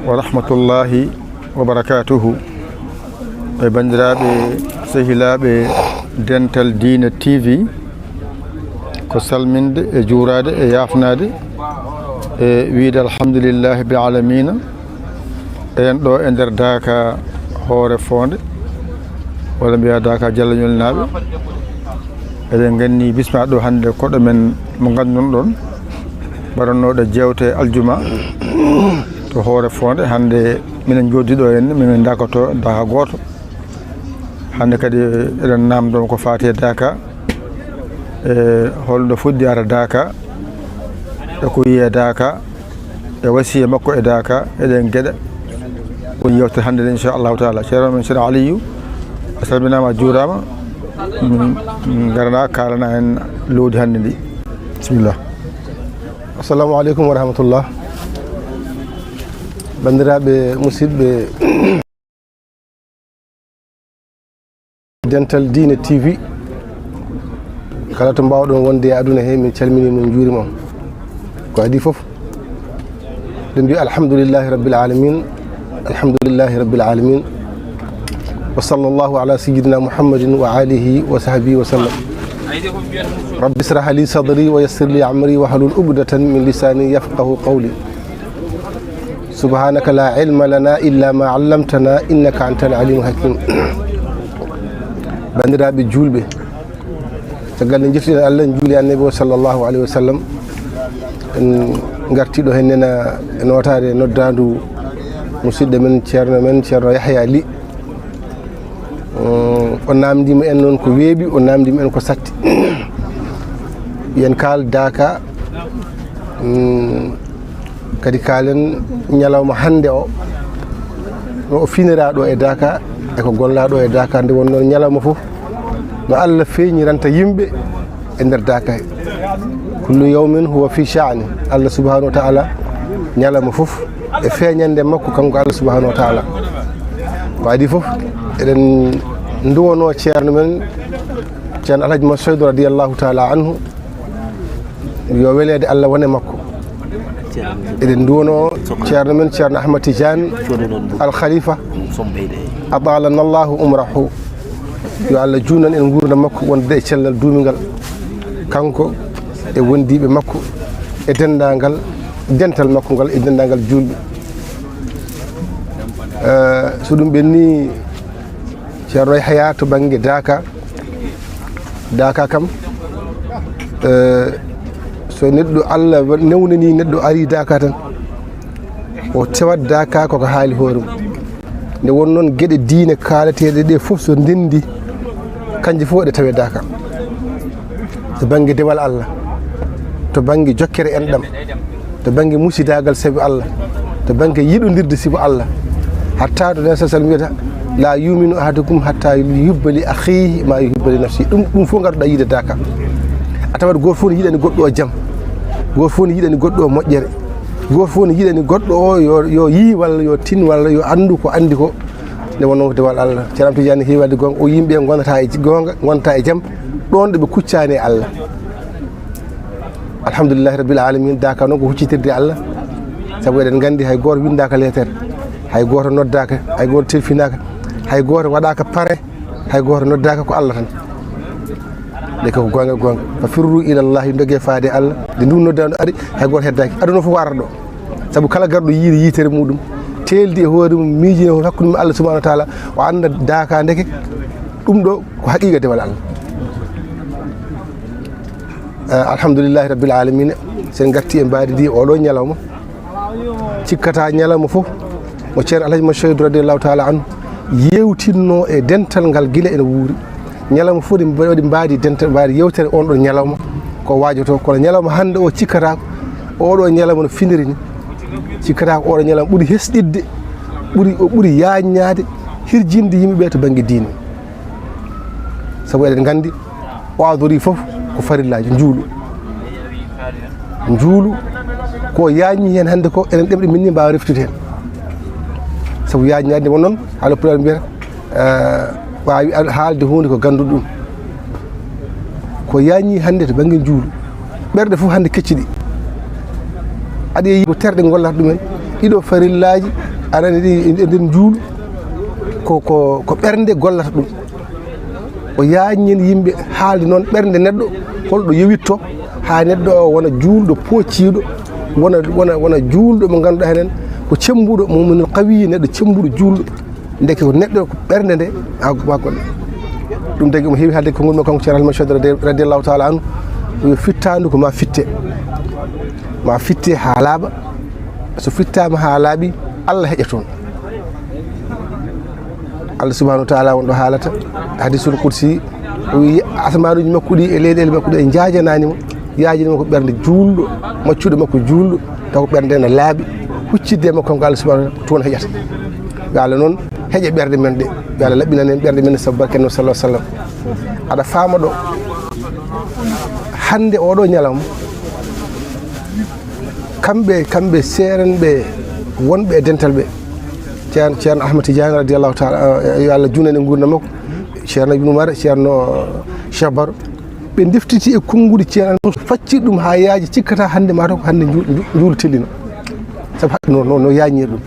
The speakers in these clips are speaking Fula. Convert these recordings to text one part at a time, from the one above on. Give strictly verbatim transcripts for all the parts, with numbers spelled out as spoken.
Wa rahmatullahi wa barakatuhu. E banndiraaɓe, sehilaaɓe Dental Diina T V, ko salminde e juuraade e yaafnaade e wiyde alhamdulillahi rabbil aalamiina. Eɗen ɗo e nder Daaka Hoore Foonde, walla mbiya Daaka Jallañol naaɓe. Eɗen nganni bisma ɗo hannde koɗo men mo nganndunoɗon, mbaɗannooɗo jeewte aljuma to Hoore Foonde. Hannde minen jooɗi ɗo henne, minen Daaka to, Daaka gooto. Hannde kadi eɗen naamndoo ko faati e Daaka, e holno fuɗɗiyaata Daaka, e ko wiyee Daaka, e wasiya makko e Daaka, e ɗeen geɗe. Woni yewtere hannde nde, inchallahu taala. Ceerno men, Ceerno Aliyu, a salminaama, a juuraama. Mm, mm, ngarana, kaalana en lowdi hannde ndi. Bisimilla. Assalamu aleykum wa rahmatullah. Banndiraaɓe, musidɓe, Dental Diine T V, kala to mbaawɗon wonde e aduna he, min calminii mon, njuuriima on. Ko adii fof, ɗen mbiya alhamdulillahi rabbil alamin, alhamdulillahi rabbil alamin. Wa sallallahu ala sayyidina Muhammadin wa alihi wa sahbihi wa sallam. Rabbi israh li sadri wa yassir li amri wahlul uqdatan min lisani yafqahu qawli. Subhanaka la ilma lana illa ma allamtana innaka antal alimul hakim. Banndiraaɓe juulɓe, caggal nde njettuɗen Allah, en njuuli Annabi o sallallahu alayhi wa sallam, en ngarti ɗo henne na e nootaade noddaandu musidɗo men, ceerno men, Ceerno Yahya Ly. Mm, o naamndiima en noon ko weeɓi, o naamndiima en ko satti. Yen kaal Daaka, mm, kadi kaalen ñalawma hannde o, no o finiraa ɗo e Daaka, e ko gollaa ɗo e Daaka, nde won noon ñalawma fof, no Allah feeñiranta yimɓe e nder Daaka he. Kullu yawmin huwa fi sha'ni. Allah subhanahu wa ta'ala, ñalawma fof e feeñannde makko, kanko Allah subhanahu wa ta'ala. Ko adii fof, eɗen nduwanoo ceerno men, Ceerno Alhaji Massoud radiyallahu ta'ala anhu, yo weleede Allah wone makko. Eɗen nduwanoo ceerno men, Ceerno Ahmad Tidiane Al Khalifa, atalana Allahu umrahu. Yo Allah juunan en nguurndam makko wonde e cellal duumingal, kanko e wondiiɓe makko, e denndaangal dental makko ngal, e denndaangal juulɓe. Eh, so ɗum ɓenni, Ceerno Yahya to bannge Daaka, Daaka kam, eh, so neɗɗo Allah wa-, newnanii neɗɗo ari Daaka tan, o tewat Daaka koko haali hoore mum. Nde won noon geɗe diine kaalateeɗe ɗe fof so ndenndi, kanje fof ɗe tawe Daaka. To bannge dewal Allah, to bannge jokkere enɗam, to bannge musidaagal sabu Allah, to bannge yiɗondirde sabu Allah. Hatta to Nabi sallallahu alaihi wasallam wiyata, "La yuminu ahadukum hatta yuhibba li akhihi ma yuhibba li nafsihi." Ɗum, ɗum fof ngarɗa yiide Daaka. A tawat gooto fof ne yiɗani goɗɗo o jam, gooto fof ne yiɗani goɗɗo o moƴƴere, gooto fof ne yiɗani goɗɗo o yo, yo yii walla yo tin walla yo anndu ko anndi ko. Nde wonnoo ko dewal Allah. Ceerno Tijaani heewi waɗde goonga, o yimɓe ngonata e goonga, ngonata e jam, ɗoon ɗo ɓe kuccaani e Allah. Alhamdulillahi rabbil alamin, Daaka noon ko huccitirde Allah. Sabu eɗen nganndi hay gooto winndaaka leetere, hay gooto noddaaka, hay gooto telfinaaka, hay gooto waɗaaka pare, hay gooto noddaaka, ko Allah tan. Nde ko goonga, goonga. Fa firru ila Allahi, ndogee faade Allah. Nde ndu noddaandu ari, hay gooto heddaaki. Aduna fof ko arata ɗo. Sabu kala garɗo yiide yitere muɗum, teeldi e hoore mum, miijina hoore hakkunde mum Allah subhanahu wa ta'ala, o annda Daaka ndeke ɗum ɗo ko haqiqa dewal Allah. Eh, alhamdulillahi rabbil alamin, sen gatti e mbaadi ndi oɗo ñalawma. Cikkata ñalawma fof mo Ceerno Alhaji Massoud radiyallahu ta'ala anhu yewtinno e dental ngal gila ene wuuri. Ñalawma fof ɗi mba-, waɗi mbaadi dental, mbaadi yewtere on ɗon ñalawma ko waajoto, kono ñalawma hannde o cikkata ko oɗo ñalawma no finiri ni. Cikkata ko oɗo ñalawma ɓuri hesɗitde, ɓuri, o ɓuri yaaññaade, hirjinde yimɓe ɓe to bannge diine. Sabu eɗen nganndi, o adori fof ko farillaaji, njuulu. Njuulu, ko yaaññi heen hannde ko, enen ɗemɗe min ni mbaawa reftude heen. Sabu yaaññaade won noon, haala pulaar mbiyata, eh, waawi al-, haalde huunde ko gannduɗo ɗum. Ko yaaññi hannde to bannge njuulu. Ɓerɗe fof hannde kecciɗi. Aɗa yeeyi ko terɗe ngollata ɗumen. Ɗiɗo farillaaji, Aɗa anndi ɗi, e nder njuulu, ko, ko, ko ɓernde gollata ɗum. O yaajnii yimɓe haalde noon ɓernde neɗɗo, holɗo yowitto, haa neɗɗo o wona juulɗo, poocciiɗo, wona, wona, wona juulɗo mo ngannduɗaa henen ko cemmbuɗo, mu'minun qawiyyu, neɗɗo cemmbuɗo, juulɗo. Ndeke ko neɗɗo, ko ɓernde nde, haa, haa golle. Ɗum tagi omo heewi haalde konngol makko, kanko Ceerno Alhaji Machadu radi-, radiyallahu taala anhu, o wiyi, fittaandu ko maa fitte. Maa fitte haa laaɓa. So fittaama haa laaɓi, Allah heƴa toon. Allah subhanahu wa taala won ɗo haalata, hadisul qudsi, o wiyi, asamaanuuji makko ɗi e leyɗeele makko ɗe njaajanaani mo, yaajani mo ko ɓernde juulɗo, maccuɗo makko juulɗo, taw ko ɓernde nde laaɓi, huccidde e makko kanko Allah subhanahu wa taala, toon heƴata. Yo Allah noon heƴa ɓerɗe men ɗe, yo Allah laɓɓinan en ɓerɗe men sabu barke Annabi sallallahu alaihi wasallam. Aɗa faama ɗo, hannde oɗo ñalawma, kamɓe, kamɓe seerenɓe wonɓe e dental ɓe, Ceerno, Ceerno Ahmad Tidiane radiyallahu taala, eh, yo Allah junan e nguurndam makko, Ceerno Ibnu Umar, Ceerno Cheikh Baro, ɓe ndeftiti e konnguɗi Ceerno Alhaji Mansour, facciri ɗum haa yaaji, cikkata hannde maa taw ko hannde nju-, nju-, njuulu tellino. Sabu haɗ-, no, no, no yaajniri ɗum.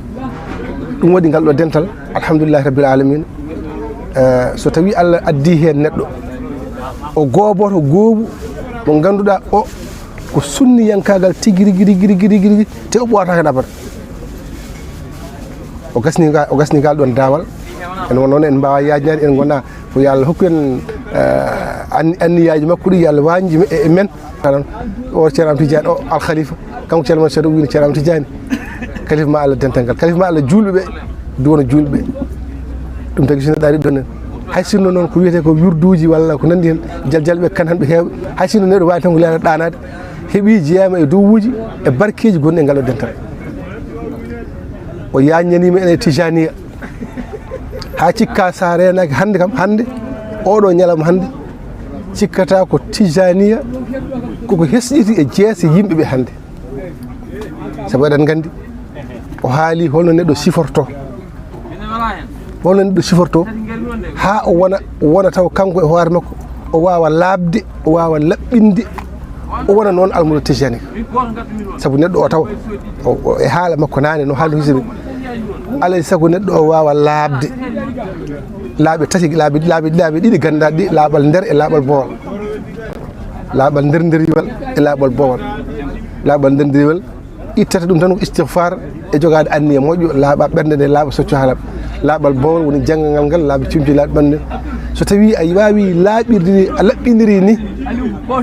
Ɗum waɗi ngal ɗo dental, alhamdulillahi rabbil alamin. Eh, so tawi Allah addi heen neɗɗo, o gooboto goobu mo ngannduɗaa o ko sunniyankaagal tigi rigi, rigi, rigi, rigi, rigi, te o ɓoorataa heen abada. O gasni ga-, o gasni ngal ɗon daawal. En won noon en mbaawa yaajnaade, en ngona ko yo Allah hokku en, eh, an-, anniyaaji makko ɗi, yo Allah wañji e, e men. Kalan o Ceerno Am Tidiane o Al Khalifa, kanko Ceerno Machadu wiyno Ceerno Am Tidiane. Khalifa ma Allah dental ngal. Khalifa ma Allah juulɓe ɓe, duwono juulɓe ɓe. Ɗum tagi so neɗɗo ari ɗon en. Hay sinno noon ko wiyetee ko wirduuji walla ko nanndi heen, jal-, jaljalɓe kan hannde heewɓe. Hay sinno neɗɗo waawi tan ko leela ɗaanaade, heɓi jeyaama e duwuuji e barkeeji gonɗi e ngal ɗo dental. O yaajnaniima ene Tijaniya. Haa cikka so a reenaaki hannde kam, hannde, oɗo ñalawma hannde, cikkata ko Tijaniya, koko hesɗiti e jeese yimɓe ɓe hannde. Sabu eɗen nganndi, o haali holno neɗɗo siforto. Holno neɗɗo siforto, haa o wona, o wona taw kanko e hoore makko, o waawa laaɓde, o waawa laɓɓinde, o wona noon almudo tijani. Sabu neɗɗo o taw, o, o, e haala makko naane, no haali hisiri. Alay sago neɗɗo o waawa laaɓde. Laaɓe tati, laaɓe, laaɓe, laaɓe ɗiɗi ganndaɗi, laaɓal nder e laaɓal boowal. Laaɓal nder nderiwal e laaɓal boowal. Laaɓal nder nderiwal ittata ɗum tan ko istighfar e jogaade anniya moƴƴo, laaɓa ɓernde nde, laaɓa socco haa laaɓa. Laaɓal boowal woni janngal ngal, laaɓa cumci laaɓa ɓernde. So tawi a waawi laaɓirde ni, a laɓɓiniri ni,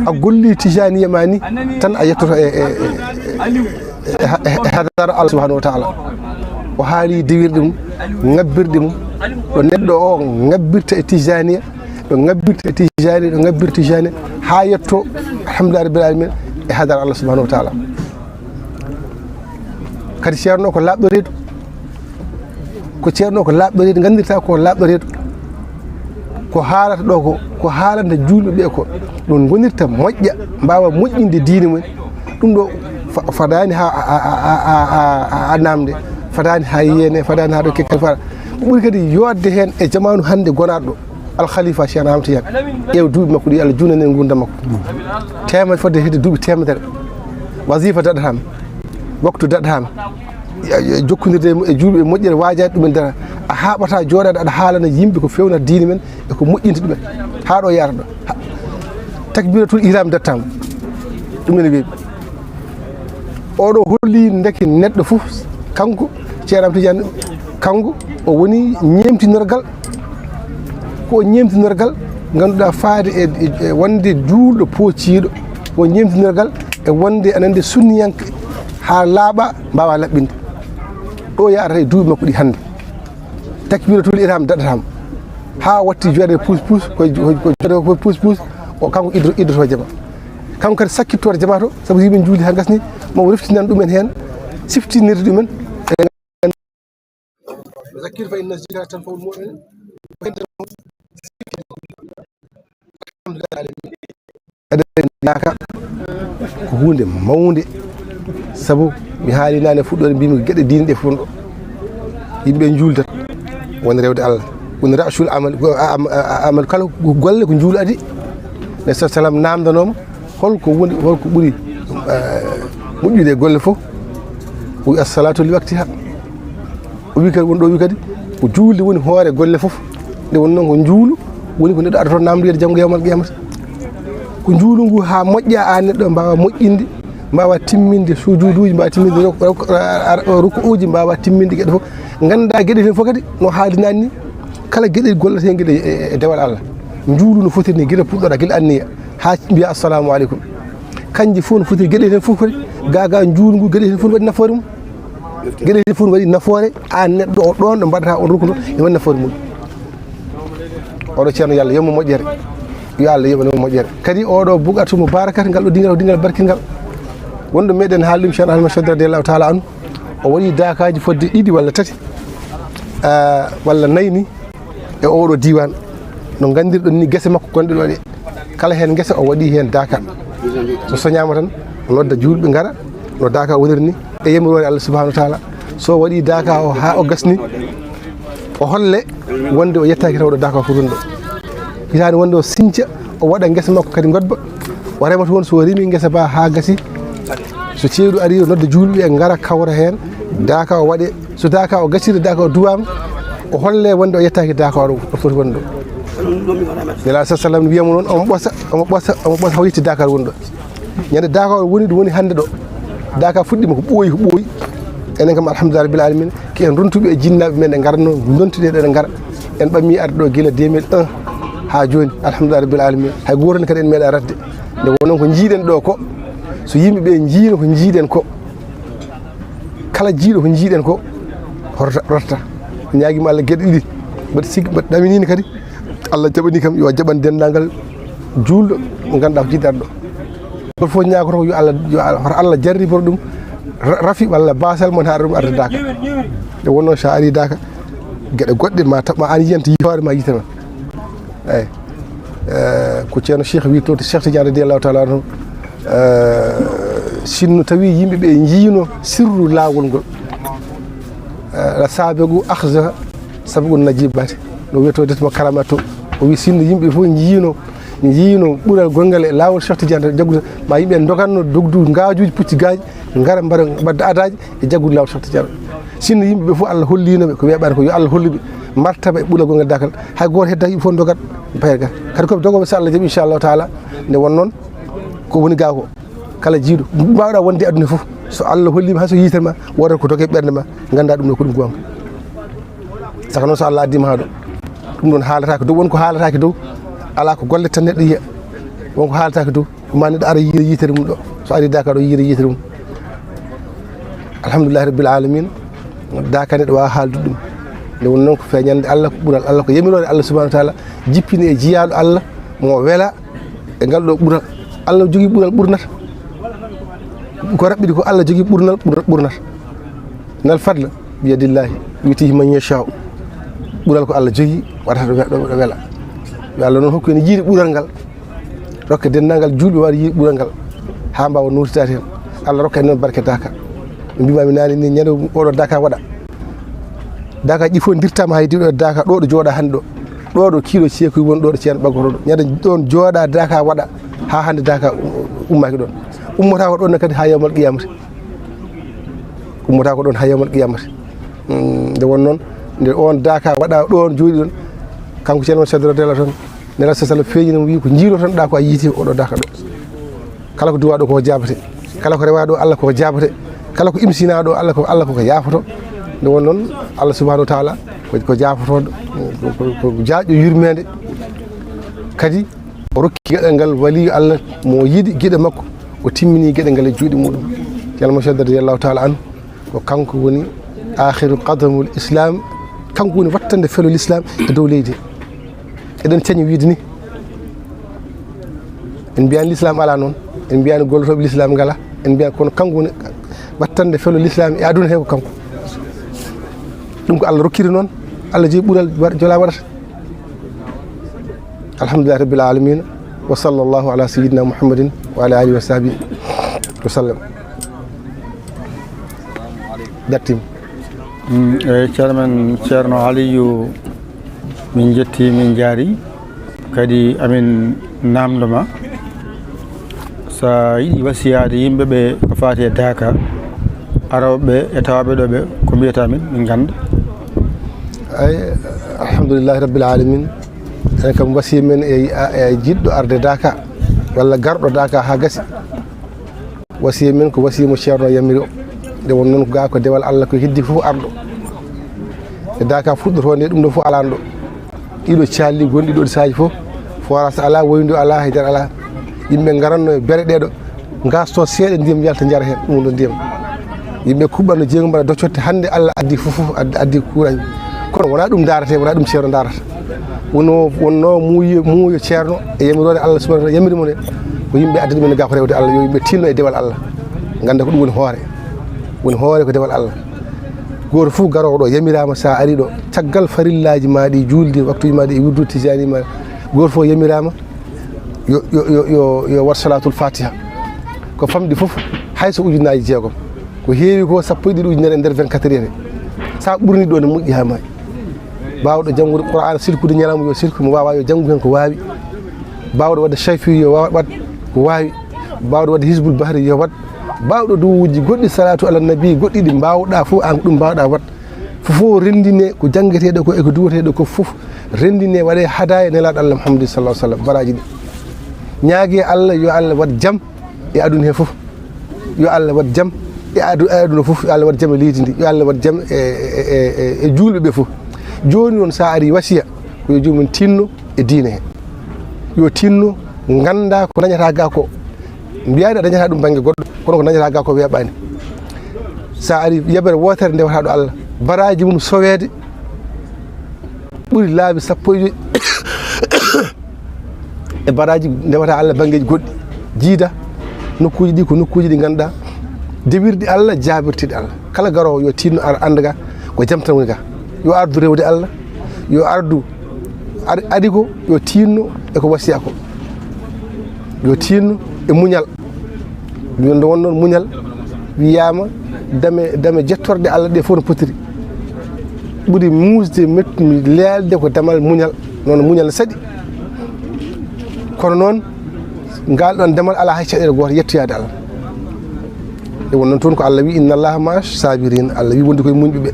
a golli tijaniya ma ni, tan a yettoto e, e, e, e, e, e hadara Allah subhanahu wa taala. O haali diwirɗe mum, ngabbirɗe mum, ɗo neɗɗo o ngabbirta e tijaniya, ɗo ngabbirta e tijaniya, ɗo ngabbirta tijaniya, haa yetto, alhamdulillahi rabbil alamin, e hadara Allah subhanahu wa taala. Kadi ceerno ko laaɓɗo reedu. Ko ceerno ko laaɓɗo reedu, nganndirta ko laaɓɗo reedu. Ko haalata ɗo ko, ko haalanta juulɓe ɓe ko. Ɗum ngonirta moƴƴa, mbaawa moƴƴinde diine mum. Ɗum ɗo fa-, fadaani haa a, a, a, a, a, a namde, fadaani haa yiyene, fadaani haa ɗo kekkal fara. Ko ɓuri kadi yooɗde heen e jamaanu hannde gonaaɗo ɗo. Al Khalifa Cheikh Ahmad Tidiane. Ƴeew duuɓi makko ɗi, Allah juunani en nguurndam makko. Teemedere fodde hedde duuɓi teemedere. Wasifa daɗataama. Waktu daɗataama. Jokkondirde e juulɓe e moƴƴere, waajaade ɗumen dara. A haaɓataa jooɗaade aɗa haalana yimɓe ko feewnata diine men e ko moƴƴinta ɗumen. Haa ɗo yaata ɗo. Ha-, takbiratul ihram daɗataama. Ɗum ene weeɓi. Oɗo holli ndeke neɗɗo fof, kanko, Ceerno Tidiane, kanko o woni ñeemtinorgal, ko o ñeemtinorgal, ngannduɗaa, faade e, e, e wonde juulɗo poociiɗo, ko o ñeemtinorgal e wonde, aɗa anndi, sunniyanke haa laaɓa, mbaawa laɓɓinde. Ɗo yaarata e duuɓi makko ɗi hannde. Takbiratul ihram daɗataama. Haa watti jooɗe puus puus, ko, ko, ko jooɗe ko puus puus, o kanko iddo-, iddoto jama. Kanko kadi sakkittoto jama to, sabu yimɓe njuuli haa ngasni, mo reftinan ɗumen heen, siftinirde ɗumen. Zakkir fa inna zikra tanfa'ul mu'minin. Eɗen yaaka ko huunde mawnde, sabu mi haali naane fuɗɗoode, mbimi ko geɗe diine ɗe fof ɗo yimɓe njuultat, woni rewde Allah, woni ra'sul amal, ko a-, am-, a-, amal, kala ko golle ko njuulu adi. Nabi sallallahu alaihi wasallam namdanooma holko woni, holko ɓuri, eh, moƴƴude e golle fof, o wi: "As-salatu li waqtiha." O wi kadi, won ɗo wi kadi, ko juulde woni hoore golle fof. Nde won noon ko njuulu woni ko neɗɗo adotoo naamndoyeede janngo yawmal qiyamata. Ko njuulu ngu haa moƴƴa, aan neɗɗo mbaawa moƴƴinde, mbaawa timminde sujuuduuji, mbaawa timminde ruk-, ruk-, rukuuji, mbaawa timminde geɗe fof. Nganndaa geɗe heen fof kadi no haaldi naane ni, kala geɗe golleteeɗe e, e, e dewal Allah. Njuulu no fotiri ni, gila puɗɗoɗaa, gila anniya, haa mbiya assalamu aleykum. Kanji fof no foti geɗe heen fof kadi, gaa gaa njuulu ngu geɗe heen fof no waɗi nafoore mum. Geɗe heen fof no waɗi nafoore, aan neɗɗo o ɗoon ɗo mbaɗata on ruknu, ene waɗi nafoore mum. Oɗo ceerno, yo Allah yoɓ mo moƴƴere. Yo Allah yoɓ mo moƴƴere. Kadi oɗo buqatu mubarakat, ngal ɗo dingal ko dingal barkingal. Wonɗo meɗen haali ɗum, Ceerno Ahmad Sodde radiyallahu taala anhu, o waɗi daakaaji fodde ɗiɗi walla tati, ah, walla nayi ni e oɗo diiwaan. No nganndirɗon ni gese makko gonɗe ɗo ɗe, kala heen ngesa o waɗi heen daaka. So soñaama tan, o nodda juulɓe ngara, no daaka woniri ni, e yamiroore Allah subhanahu wa taala. So waɗi daaka o haa o gasni, o holle wonde o yettaaki taw ɗo daaka o foti wonde ɗo. Hitaande wonde o sinca, o waɗa ngesa makko kadi ngodba, o rema toon. So o remi ngesa ba haa gasi, so ceeɗu ari, o nodda juulɓe ɓe ngara kawra heen, daaka o waɗe. So daaka o gasiri, daaka o duwaama, o holle wonde o yettaaki daaka o ɗo, o foti wonde ɗo. Nelaaɗo sa sallam wiyama noon, omo ɓosa, omo ɓosa, omo ɓosa, o yetti daaka woni ɗo. Ñande daaka o woni, ɗum woni hannde ɗo. Daaka fuɗɗiima ko ɓooyi, ko ɓooyi. Enen kam, alhamdulillah rabbil alamin, ko en rontuɓe e jinnaaɓe men, ɓe ngarno, dontude ɗo, ɓe ngara. En ɓammi arde ɗo gila deux mille un haa jooni, alhamdulillah rabbil alamin. Hay gooto heen kadi en meeɗa ratde. Nde wonno ko njiiɗen ɗo ko, so yimɓe ɓe njiino ko njiiɗen ko, kala jiiɗo ko njiiɗen ko, rota, rota. Ñaagiima Allah geɗe ɗiɗi. Mbaɗa sikki, mbaɗa ɗaminii kadi, Allah jaɓanii kam, yo jaɓan denndaangal juulɗo mo ngannduɗaa ko jiɗɗo ɗo. Gooto fof ñaagoto ko yo Allah, yo Allah, hoto Allah jarriboro ɗum ra-, rafi walla baasal mon, haɗa ɗum arde daaka. Nde wonno so a ari daaka, geɗe goɗɗe ma taw, ma an yiyanta hoore ma, yitere ma. Eeyi. Eh, ko Ceerno Cheikh wi to, to Cheikh Tidiane radiyallahu taala anhu, eh, sinno tawi yimɓe ɓe njiino sirru laawol ngol, eh, la sabiqu akhza sabiqu najibati, no wiyetoo defte mo karamat to. O wi sinno yimɓe fof njiino, njiino ɓural gongal e laawol Cheikh Tidiane, jaggude ma yimɓe ndoganno dogdu ngaajuuji pucci gaaji, ngara mbaɗa, mbadda adaaji e jaggude laawol Cheikh Tidiane. Sinno yimɓe ɓe fof Allah holliino ɓe ko weeɓaani ko, yo Allah hollu ɓe martaba e ɓural gongal daakal. Hay gooto heddaaki, yimɓe fof ndogat payre ga. Kadi ko ɓe dogooɓe so Allah jaɓi, inchallahu taala. Nde won noon ko woni ga ko, kala jiiɗo mbaawɗa wonde e aduna fof, so Allah holliima hay so yitere ma, woodata ko doge ɓernde ma, ngannda ɗum ɗo ko ɗum goonga. Saka noon so Allah addii ma haa ɗo, ɗum ɗoon haalata ko dow, won ko haalata ko dow, alaa ko golle tan neɗɗo yiya, won ko haalata ko dow. Ɗum ma neɗɗo ara yiira yitere mum ɗo. So ari daaka ɗo yiira yitere mum. Alhamdulillahi rabbil alamin. Daaka neɗɗo waawa haaldude ɗum. Nde woni noon ko feeñande Allah, ko ɓural Allah, ko yamiroore Allah subhanahu wa taala, jippini e jiyaaɗo Allah mo wela e ngal ɗo ɓural. Allah jogii ɓural ɓurnata. Ko raɓɓiɗi ko Allah jogii ɓurnal ɓur-, ɓurnata. Nal fadla biyadillahi yutihi man yashau. Ɓural ko Allah jogii, waɗata ɗo we-, ɗo, ɗo wela. Yo Allah noon hokku en yiide ɓural ngal. Rokke denndaangal juulɓe waawi yiide ɓural ngal haa mbaawa nootitaade heen. Allah rokka en noon barke daaka. Ɓe mbiimaami naane ni, ñande oɗo daaka waɗa. Daaka ɗi fof ndirtaama hay diwɗo daaka ɗo ɗo jooɗa hannde ɗo. Ɗo ɗo kiiɗo ceekuy woni ɗo ɗo ceerno ɓaggoto ɗo. Ñande ɗoon jooɗa daaka waɗa haa hannde daaka ummaaki ɗoon. Ummata ko ɗoon ne kadi haa yawmal qiyamata. Ummata ko ɗoon haa yawmal qiyamata. Mm, nde won noon, nde oon daaka waɗa ɗoon jooɗi ɗoon, kanko ceerno mon Cheikh Doro Della toon, Nelaaɗo sallallahu alayhi wa sallam feeñi noon, wiyi ko njiilotonɗaa ko a yiiti oɗo daaka ɗo. Kala ko duwaa ɗo koko jaabate. Kala ko rewaa ɗo Allah koko jaabate. Kala ko imsinaa ɗo Allah ko, Allah koko yaafoto. Nde won noon, Allah subhanahu wa taala ko, ko jaafotooɗo, ko, ko, ko jaajɗo yurmeende. Kadi o rokki geɗal ngal waliyu Allah mo yiɗi giɗo makko, o timmini geɗe ngal e juuɗe muɗum. Ceerno Moussa radiyallahu taala anhu, ko kanko woni akhiru qadamul islam, kanko woni wattande felo l'islam e dow leydi. Eɗen cañi wiide ni, en mbiyani l'islam ala noon, en mbiyani gollotooɓe l'islam ngala, en mbiyani, kono kanko woni wattande felo l'islam e aduna he ko kanko. Ɗum ko Allah rokkiri noon, Allah jeyi ɓural waɗ-, jola waɗata. Alhamdulillahi rabbil alamin, wa sallallahu ala sayyidina Muhammadin wa ala alihi wa sahbihi wa sallam. Gattim. Mm, e ceerno men, Ceerno Aliyu, min njetti, min njaari. Kadi amin naamndo ma, so a yiɗi wasiyaade yimɓe ɓe ko faati e daaka, arooɓe ɓe e tawaaɓe ɗo ɓe, ko mbiyata min, min ngannda. Ay, alhamdulillahi rabbil alamin. Enen kam wasiya men e, e jiɗɗo arde Daaka, walla garɗo Daaka haa gasi. Wasiya men ko wasiya mo Ceerno yamiri o. Nde won noon ko gaa ko dewal Allah ko heddi fof arɗo. E Daaka fuɗɗotoo nde ɗum ɗo fof alaano ɗo. Ɗiɗo calli gonɗi ɗo saaji fof. Forage alaa, woyndu alaa, haydara alaa. Yimɓe ngaranno e bere ɗeɗo. Ngasto seeɗa ndiyam yalta njara heen, ɗum ɗo ndiyam. Yimɓe kuɓɓanno jeeygu mbaɗa doccotte, hannde Allah addi fof, fof addi, addi courant. Kono wonaa ɗum ndaarate, wonaa ɗum Ceerno ndaarata. Wonno, wonno muuyo, muuyo Ceerno e yamiroore Allah subhanahu wa taala yamiri mo nde, ko yimɓe adda ɗumen gaa ko rewde Allah, yo yimɓe tinno e dewal Allah. Ngannda ko ɗum woni hoore. Woni hoore ko dewal Allah. Gooto fof garoowo ɗo yamiraama, so a ari ɗo, caggal farillaaji ma ɗi, juulde, waktuuji ma ɗi e wirdu tijaani ma, gooto fof yamiraama, yo, yo, yo, yo, yo waɗ salaatul fatiha. Ko famɗi fof, hay so ujunnaaji jeegom. Ko heewi ko sappo e ɗiɗi ujunere e nder vingt-quatre heures. So a ɓurni ɗo ne moƴƴi haa maayi. Baawɗo janngude Qur'aana, sirkude ñalawma yo sirku, mo waawaa yo janngu heen ko waawi. Baawɗo waɗde Shaafi'i yo wa-, waɗ ko waawi. Baawɗo waɗde Hizbul Bahri yo waɗ. Baawɗo duwuuji goɗɗi, salaatu ala nabi goɗɗi ɗi mbaawɗaa fof, aan ko ɗum mbaawɗaa waɗ. Fof fof renndinee ko janngeteeɗo ko e ko duweteeɗo ko fof renndinee, waɗee hadaaya Nelaaɗo Allah Muhammadu sallallahu alaihi wasallam, baraaji ɗi. Ñaagee Allah yo Allah waɗ jam e aduna he fof. Yo Allah waɗ jam e adu-, e aduna fof, yo Allah waɗ jam e leydi ndi, yo Allah waɗ jam e, e, e, e, e juulɓe ɓe fof. Jooni noon, so a ari wasiya, ko yo joomum tinno e diine he. Yo tinno, ngannda ko dañata ga ko. Mbiyaani a dañata ɗum bannge goɗɗo, kono ko dañata ga ko weeɓaani. So a ari yebere wootere ndewata ɗo Allah, baraaji mum soweede ɓuri laabi sappo e joy e baraaji ndewata Allah banngeeji goɗɗi. Jiida nokkuuji ɗi ko nokkuuji ɗi ngannduɗaa dewirɗi Allah, jaabirteeɗi Allah. Kala garoowo yo tinno ar-, annda ga ko jam tan woni ga. Yo ardu rewde Allah, yo ardu ar-, ari ko yo tinno e ko wasiya ko. Yo tinno e muñal. Yo nde won noon muñal wiyaama dame, dame jettorɗe Allah ɗe fof no potiri. Ɓuri muusde, met-, mi leelde ko damal muñal. Noon muñal ne saɗi. Kono noon, ngal ɗoon damal alaa hay caɗeele gooto yettoyaade Allah. Nde won noon toon ko Allah wi, "Inna Allaha ma'a sabirin." Allah wi wondi koye muñɓe ɓe.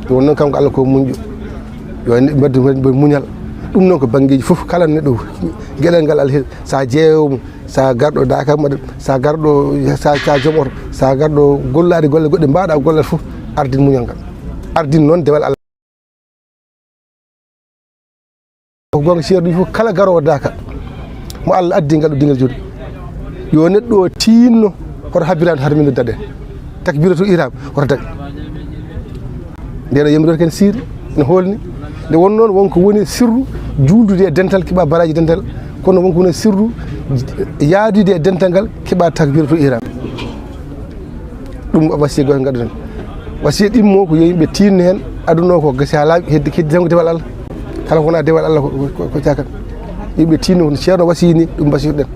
Nde won noon kanko Allah ko muñɗo. Yo en mbaddu, mbaddu muñal. Ɗum noon ko banngeeji fof, kala neɗɗo geɗal ngal Allah he-, so a jeeyowo mum, so a garɗo Daaka mbaɗa, so a garɗo, so a, so a joom oto, so a garɗo gollaade golle goɗɗe, mbaɗa gollal fof, ardin muñal ngal. Ardin noon dewal Allah. Ko goonga, ceerno wi fof, kala garoowo Daaka mo Allah addi ngal ɗo dingal jooɗi, yo neɗɗo o tinno hoto habiraandu hade min no daɗe. Takbiratul ihram hoto daɗe. Nde ɗo yamiroore ken sirri ene hoolni. Nde won noon won ko woni sirru juuldude e dental, keɓa baraaji dental, kono won ko woni sirru yaadude e dental ngal, keɓa takbiratul ihram. Ɗum ko wasiya gooto ngaɗuɗen. Wasiya ɗimmo ko yo yimɓe tinno heen, aduna o ko gasi haa laaɓi, heddi, heddi tan ko dewal Allah. Kala ko wonaa dewal Allah ko, ko, ko caakan. Yimɓe tinno no ceerno wasiyini, ɗum mbasiyɗen.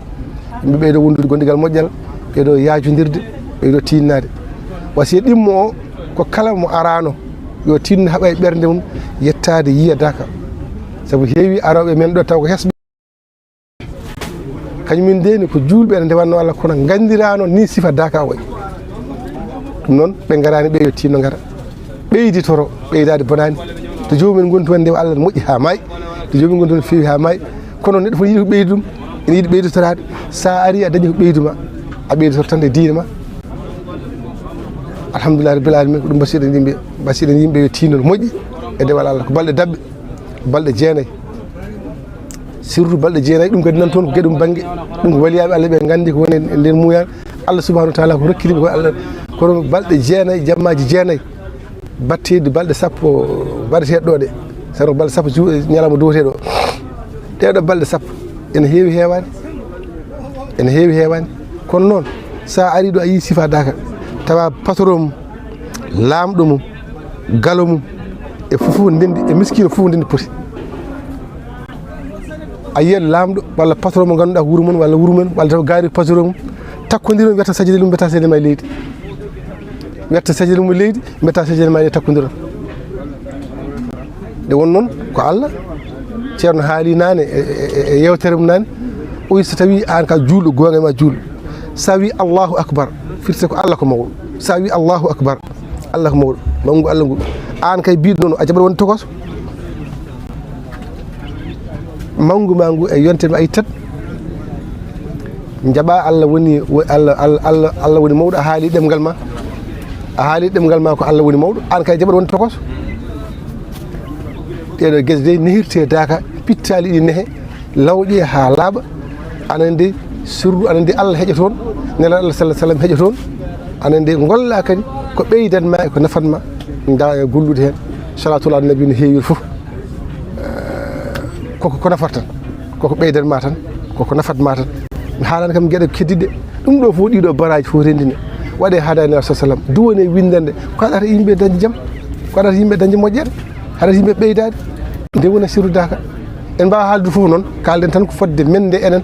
Yimɓe ɓeydo wondude gondigal moƴƴal, ɓeydo yaajondirde, ɓeydo tinnaade. Wasiya ɗimmo o ko kala mo araano yo tinno haɓa e ɓernde mum yettaade yiya Daaka. Sabu heewi arooɓe men ɗo taw ko hesɓe. Kañum min ndeeni ko juulɓe ene ndewatnoo Allah, kono nganndirano ni sifa Daaka o wayi. Ɗum noon, ɓe ngaraani ɓe yo tinno ngara. Ɓeyditoro, ɓeydaade bonaani. To joomum en ngonti wonde Allah ne moƴƴi haa maayi. To joomum en ngonti wonde feewi haa maayi. Kono neɗɗo fof yiɗi ko ɓeydi ɗum. Ene yiɗi ɓeyditoraade. So a ari a dañi ko ɓeydu ma, a ɓeyditorto tan e diine ma. Alhamdulillahi rabbil alamin, ko ɗum mbasiyɗen yimɓe. Mbasiyɗen yimɓe yo tinno no moƴƴi e dewal Allah. Ko balɗe daɓɓe, balɗe jeenayi. Sirru balɗe jeenayi, ɗum kadi nan toon ko geɗe mum bannge. Ɗum ko waliyaaɓe Allah ɓe nganndi ko woni e nder muuyal. Allah subhanahu wa taala ko rokkiri ɓe ko Allah. Kono balɗe jeenayi, jammaaji jeenayi, batteeɗi balɗe sappo baɗeteeɗe ɗo ɗe. Sano ko balɗe sappo ju-, ñalawma duwateeɗo o. Ɗee ɗo balɗe sappo ene heewi heewaani. Ene heewi heewaani. Kono noon, so a ari ɗo a yii sifa Daaka, tawa patron mum, laamɗo mum, galo mum, e fof fof ndenndi, e miskiino fof ndenndi poti. A yiyat laamɗo walla patron mo ngannduɗaa ko wuro mum walla wuro mum, walla taw gaari patron mum, takkondiron, wiyata sajjade mum, mbiyata sajjade ma e leydi. Wiyata sajjade mum e leydi, mbiyata sajjade ma e leydi, takkondiron. Nde won noon ko Allah, ceerno haali naane e, e, e, e yeewtere mum naane, o wi so tawi aan ka juulɗo goonga ma juul. So a wi Allahu akbar, firti ko Allah ko mawɗo. So a wi Allahu akbar, Allah ko mawɗo, mawngu Allah ngu. Aan kay biiɗo noon, a jaɓat wonde tokoso, Mawngu ma ngu e yonte ma a ittat. Jaɓa Allah woni, wo-, Allah, Allah, Allah, Allah woni mawɗo, a haali ɗemngal ma. A haali ɗemngal ma ko Allah woni mawɗo, aan kay jaɓaɗo wonde tokoso. Ɗeɗo geɗe de nehirte daaka, pittaali ɗi nehe, lawƴe haa laaɓa. Aɗa anndi sirru, aɗa anndi Allah heƴa toon, Nelaaɗo Allah sallallahu alaihi wasallam heƴa toon. Aɗa anndi ngolla kadi ko ɓeydan ma e ko nafan ma, nda e gollude heen. Salatu ala nabi no heewiri fof. Eh, koko, ko nafata tan, koko ɓeydan ma tan, koko nafat ma tan. Mi haalani kam geɗe keddiɗe. Ɗum ɗo fof, ɗiɗo baraji fof renndine. Waɗe hadani Nelaaɗo sallallahu alaihi wasallam. Duwone winndande. Ko haɗata yimɓe dañde jam? Ko haɗata yimɓe dañde moƴƴere? Haɗata yimɓe ɓeydaade? Nde wona sirru daaka. En mbaawa haalde fof noon, kaalden tan ko fodde men nde enen.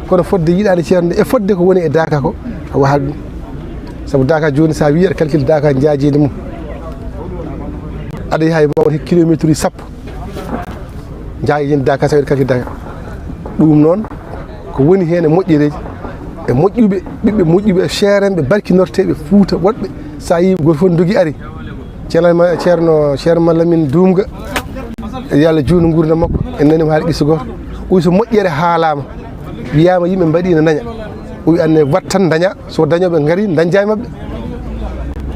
Kono fodde yiɗaande Ceerno nde e fodde ko woni e daaka ko, awa haalde ɗum. Sabu daaka jooni, so a wii aɗa calcule daaka njaajeende mum, aɗa yaha e mbaawat heen kilometre sappo. Njaajeende daaka, so a wii aɗa calcule daaka. Ɗum noon, ko woni heen e moƴƴereeji, e moƴƴuɓe, ɓiɓɓe moƴƴuɓe, e ceerenɓe, barkinorteeɓe Fuuta woɗɓe, so a yii gooto fof ndogi ari. Ceerno ma-, Ceerno, Ceerno Mallamin Duumga, yo Allah juutnu nguurndam makko, en nanii mo haali qissa gooto. O wi so moƴƴere haalaama, wiyaama yimɓe mbaɗi ina daña. O wi anne wat tan daña, so dañooɓe ngari, dañja e maɓɓe.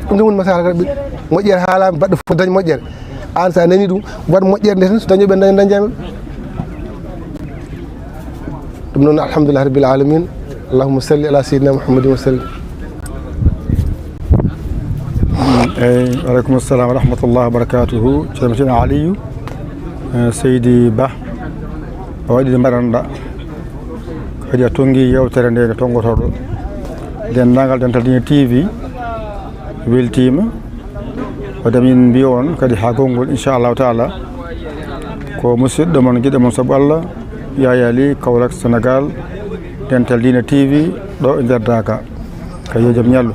Ɗum tan woni masala kala ɓe. Moƴƴere haalaama, baɗɗo fof daña moƴƴere. Aan so a nanii ɗum, waɗ moƴƴere nde tan, so dañooɓe daña, dañja e maɓɓe. Ɗum noon, alhamdulillahi rabbil alamin. Allahumma salli ala sayyidina Muhammadin wa sallim. Eyyi, wa aleykum assalam wa rahmatullahi wa barakatuhu. Ceerno Ceerno Aliyu, eh, Seydi Ba, o waɗi nde mbaɗanɗa. Kadi a tonngi yewtere nde, nde tonngotoɗo. Denndaangal Dental Diine T V weltiima. Wadde min mbiya on kadi haa konngol, inchallahu taala. Ko musidɗo mon, giɗo mon sabu Allah, Yaya Ly, Kaolack, Sénégal, Dental Diine T V, ɗo e nder Daaka. Ka yo jam ñallu.